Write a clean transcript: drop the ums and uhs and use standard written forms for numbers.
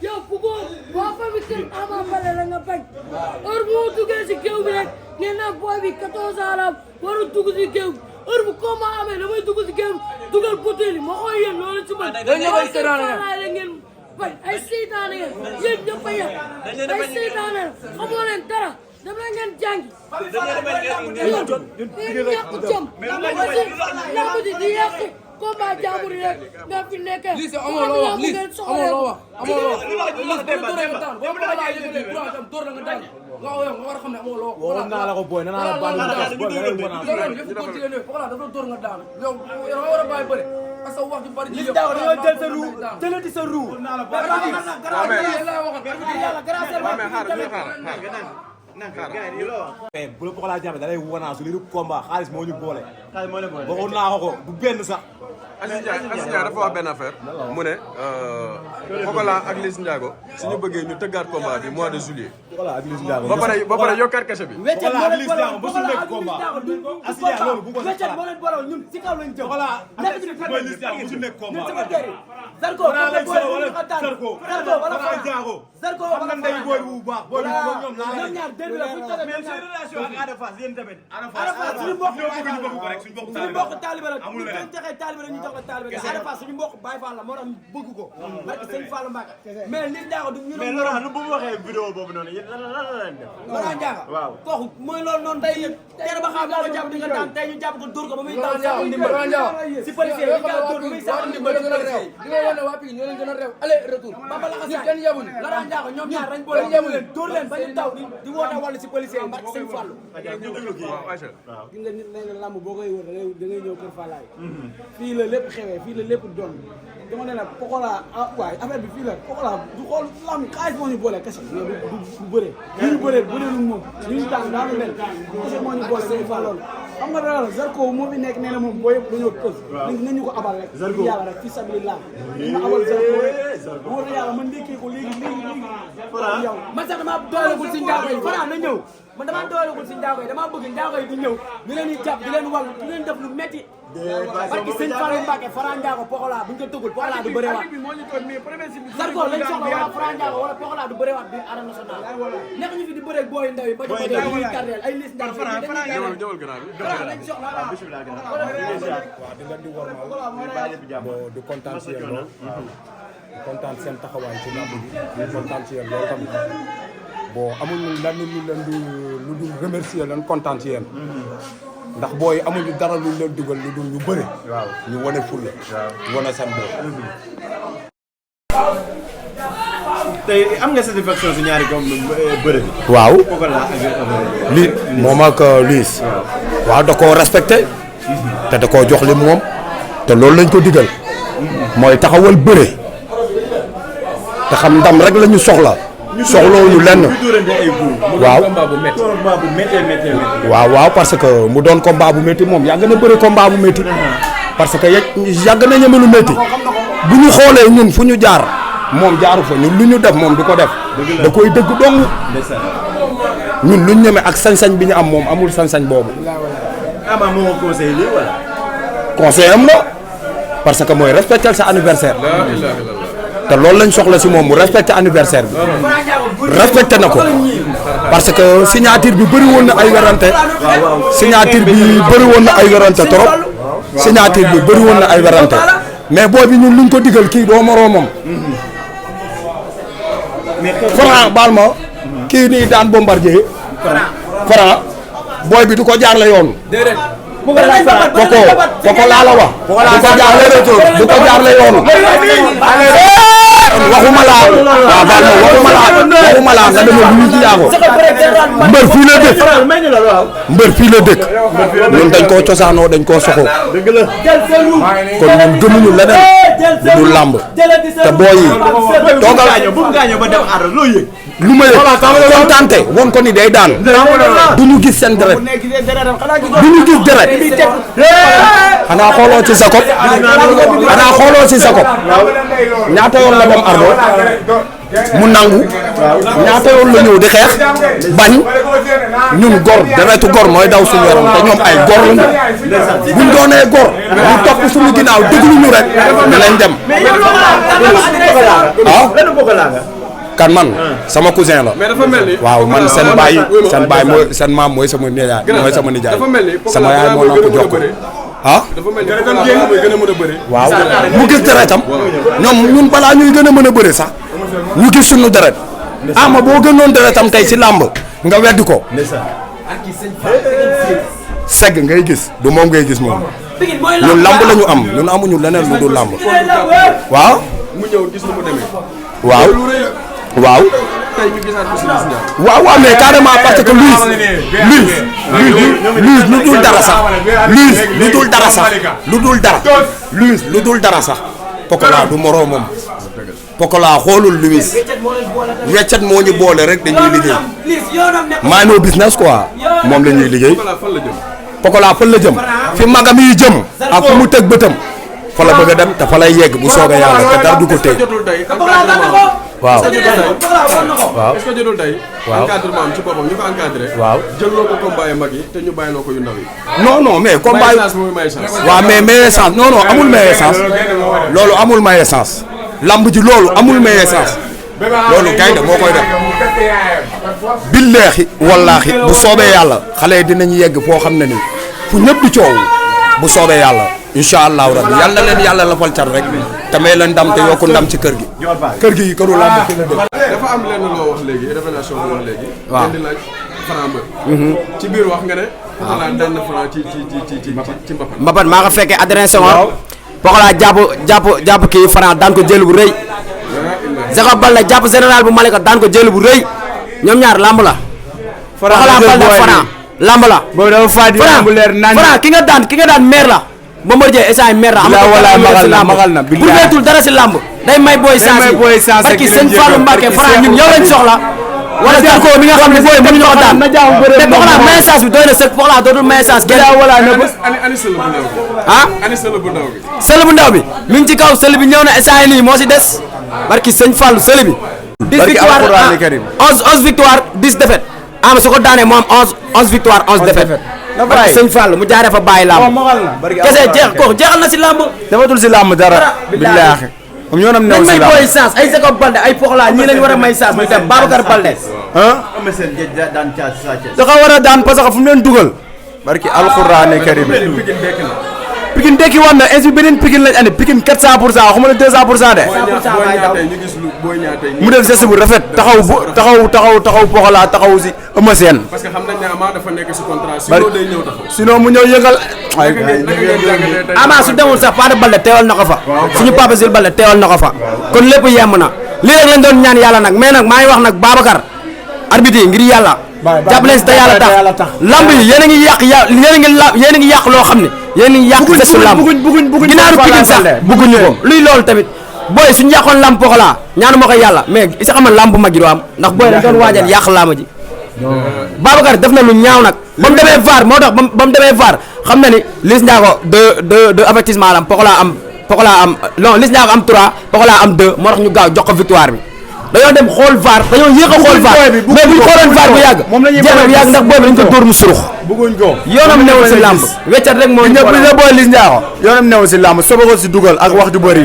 yow bëggoo waa famille kër Ama Baldé la nga bañ heure bu ma duggee si géew bi rek ngeen naan booy bi 14 ans la waru dugg si géew heure bu combat amee damay dugg si géew dugal butéeli ma xool yéen loolu ci man la ngeen bañ ay seytaane ngeen yéen ñëpp a yem ay seytaane xamoo leen dara dem na ngeen jàngi yéen ñàkk jom lamb ji di yàqu combat jàmbur yi rek nga fi nekkee lii amoo loo wax lii amoo loo wax nga war a xam ne amoo loo waxoon naa la ko booy nee naa la baax na booy da ngay wan naa dafa door nga daan yow war a bàyyi bëri parce que wax ju bari li daaw dañoo jël sa ruu jëlati sa ruu mais bu la Pokola jàppee da lay wanaasu li du combat xaalis moo ñu boole waxoon naa ko du benn sax Aziz Ndiaye dafa wax benn affaire mu ne Pokola ak Liss Ndiago suñu bëggee ñu tëggaat combat bi mois de juillet. Pokola ak Liss Ndiago ba pare yokkaat cachet bi. Pokola ak Liss Ndiago ba suñu nekk combat Aziz Ndiaye loolu bu ko sax xalaat ñun ci kaw lañ jëm Pokola ak Liss Ndiago bu suñu nekk combat Zarko Zarko xam nga ndey booy bu baax booy bu ñoom ñaar dégg la bu tëgg même seen relation ak Ada Fass yéen tamit Ada Fass suñu mbokk ko rek suñu mbokk taalibe la ñu joxe taalibe la ñu jox la taalibe Ada Fass suñu mbokk Baye Fall la moo tax bëgg ko barke Sëñ Fall Mbacke mais Liss Ndiago du ñu mais Laurent lu bu waxee vidéo boobu noonu yéen lan la leen def Laurent Ndiago waaw kooku mooy loolu noonu tey tey ba xam nga jàpp di nga daan tey ñu jàpp ko dóor ko ba muy taw sax ndimbal si policier yi nga dóor ba muy sax ndimbal di nga wane waa Pikine ñoo leen gën a réew aller retour Baba la ñun kenn yebuñu Laurent Ndiago ñoom ñaar dañ boole leen dóor leen ba ñu taw di woote wàllu si policier yi barke Sëñ Fallu gi nga nit nee na lamb boo koy wër da ngay ñëw Kër Falaye fii la lépp xewee fii la lépp doon dama ne la Pokola waaye affaire bi fii la Pokola du xool lamb xaalis moo ñu boole kese mais du bëree ñu bëree lu moom ñu daan daanu leen kese moo ñu boole Sëñ Fallu xam nga dara la Zarko moo fi nekk nee na moom boo yëpp dañoo tëf nañu ko abal rek yàlla rek fi sabilillah ñu abal Zarko rek wóor na yàlla man ndékkee ko léegi yow man sax dama doolagul si njaago yi Fara na ñëw man dama doolagul si njaago yi dama bëgg njaago yi di ñëw ñu leen di jàpp di leen wàll di leen def lu metti barki Sëñ Fallu Mbacke Fara Ndiago Pokola buñ ko tëggul Pokola du bëreewaat Zarko lañ soxla wala Fara Ndiago wala Pokola du bëreewaat bi arène nationale nekk ñu fi di bëreeg booy ndaw yi ba ñuy tardeel ay Liss Ndiago ñëwal gannaaw bi lañ soxla waaw di leen di wormal di kontaan si yéen lool di kontaan seen taxawaay ci lamb bi di kontaan si yéen lool tamit bon amuñu lan lu dul remercier leen kontaan si yéen ndax booy amuñu dara luñ leen dugal lu dul ñu bëri. waaw ñu wane fulla. waaw wane seen bopp. tey am nga satisfaction si ñaari comme bëri bi. waaw Pokola ak li moom ak Liss. waaw da koo respecté. te da koo jox li moom. te loolu lañ ko digal. mooy taxawal bëre. te xam ndam rek la ñu soxla. soxlawuñu lenn. waaw waaw parce que mu doon combat bu métti moom yàgg na bëri combat bu métti. parce que yàgg na ñeme lu métti. bu ñu xoolee ñun fu ñu jaar moom jaaru fa ñun lu ñu def moom du ko def. da koy dëgg dong. ñun lu ñu ñeme ak sañ-sañ bi ñu am moom amul sañ-sañ boobu. Ama moo conseillé lii wala. conseil am la parce que mooy respecter sa anniversaire. te loolu lañ soxla si moom mu respecté anniversaire bi respecté na ko parce que signature bi bëri woon na ay werante signature bi bëri woon na ay werante trop signature bi bëri woon na ay werante mais booy bi ñun luñ ko digal kii doo moroomam Franc baal ma kii nii daan Bombardier Franc booy bi du ko jaarle yoon Koko laa la wax du ko jaarle yoon waxuma laa waaw baal ma waxuma laa nga demoon Liss Ndiago mbër fii la dëkk mbër fii la dëkk ñun dañ koo cosaanoo dañ koo soxoo kon ñun gëmuñu leneen lu dul làmb te booy yi toogal lu ma yëg kontaante woon ko ni day daan du ñu gis seen deret du ñu gis deret xanaa xooloo ci Sakop xanaa xooloo ci Sakop ñaata yoon la dem Ardo mu nangu ñaata yoon la ñëw di xeex bañ ñun gor deretu gor mooy daw suñu yaram te ñoom ay gor lañu buñ doonee gor ñu topp suñu ginnaaw déglu ñu rek dinañ dem. ah kan man sama cousin la. mais dafa mel ni. waaw man seen baay mooy seen maam mooy sama nijaay mooy sama nijaay sama yaay moo la ko jox ko ah. dafa mel ni Pokola mooy gën a mën a bëre. waaw mu gis deretam ñoom ñun balaa ñuy gën a mën a bëre sax ñu gis suñu deret ama boo gënoon deretam tey si làmb nga weddi ko. segg ngay gis du moom ngay gis moom ñun làmb la ñu am ñun amuñu leneen lu dul làmb. waaw. mu ñëw gis lu mu demee. waaw. waaw. tey ñu gisaat ko si Liss Ndiago. waaw waaw mais carrément parce que Liss lu dul dara sax Liss lu dul dara sax Liss lu dul dara sax Pokola du moroomam Pokola xoolul Liss weccet moo ñu boole rek dañuy liggéey maa noo business quoi moom la ñuy liggéey Pokola fan la jëm fi magam yi jëm ak fu mu teg bëtam fa la bëgg a dem te fa lay yegg bu soobee yàlla te dara du ko tey waaw waaw est-ce que jotul tey. waaw encadrement am ci boppam ñu ko encadré. waaw jëloo ko combat yu mag yi te ñu bàyyiloo ko yu ndaw yi. non non mais combat may chance mooy may chance. waaw mais maye chance non non amul maye chance loolu amul maye chance lamb ji loolu amul maye chance loolu gaynde moo koy def billaahi wallaahi bu soobee yàlla xale yi dinañ yegg foo xam ne ni fu ñëpp di coow bu soobee yàlla incha allahu rabbi yàlla na leen yàlla la fal cat rek te may leen ndam te yokku ndam ci kër gi. kër gi këru lamb fi la dëkk. dafa am lenn loo wax léegi révélation bu wax léegi. waaw di laaj Franc mbër. ci biir wax nga ne. Pokola daan na Franc ci Mbapat. Mbapat maa ko fekkee Adrien Senghor. Pokola jàpp kii Franc daan ko jël bu rëy. Jacob Baldé jàpp général bu Malika daan ko jël bu rëy ñoom ñaar lamb la. Pokola Baldé Franc lamb la. boobu dafa faa di lamb leer naan Franc ki nga daan meer la. Bombardier instant meer la. magal na bu feetul dara si lamb. day may booy sens yi barki sëñ Fallou Mbacké Franc ñun yow lañ soxla. wala Zarko mi nga xam ne booy mënuñu ko daan te Pokola may sens bi doy na sëkk Pokola dootul may sens kenn. ani sël bu ndaw bi. ah ani sël bu ndaw bi. sël bu ndaw bi mi ngi ci kaw sël bi ñëw na instant nii moo si des barki sëñ Fallou sël bi. 10 victoire 11 victoire 10 défaites ama su ko daanee mu am 11 victoire 11 défaites. barki sëñ Fallou mu jaaree fa bàyyi lamb. kese jeexal na si lamb. defatul si lamb dara. billaahi comme ñoo nam new si may lamb booy chance ay Jacob Baldé ay Pokola ñii lañ war a may chance muy dem Babacar Baldé. da ko war a daan parce que fu mu leen dugal. barki alxuraane karim Pikine dekki war na ainsi beneen Pikine lañ andi Pikine 400 pour cent waxuma la 200 pour cent de. mu def geste bu rafet taxaw Pokola taxaw si Eumeu Sène. parce que xam nañ ne Ama dafa nekk si contrat sinon day ñëw taxaw. sinon mu ñëw yëngal. Ama su demul sax Fada Baldé teewal na ko fa. suñu Papa Zil Baldé teewal na ko fa. kon lépp yemb na lii rek lañ doon ñaan yàlla nag mais nag maa ngi wax nag Babacar arbitre yi ngir yàlla. jàpp leen si te yàlla tax lamb yi yéen a ngi yàq yéen a ngi yàq loo xam ne yéen a ngi yàq fesu lamb ginaaru Pikine sax bëgguñu ko luy loolu tamit booy suñu yàqoon lamb Pokola ñaanu ma ko yàlla mais isa xam ne lamb bu mag ji du am ndax booy dañ doon waajal yàq lamb ji Babacar def na lu ñaaw nag ba mu demee VAR moo tax ba mu demee VAR xam na ni Liss Ndiago deux avertissement la am Pokola am non Liss Ndiago am 3 Pokola am 2 moo tax ñu gaaw jox ko victoire bi dañoo dem xool VAR dañoo yéex a xool VAR mais bu ñu xooloon VAR bu yàgg jeex na bu yàgg ndax booy bi dañ ko dóor mu surux bëgguñ ko yoonam newul si làmb weccat rek moo ñëpp booy Liss Ndiago yoonam newul si làmb soba ko si dugal ak wax ju bëri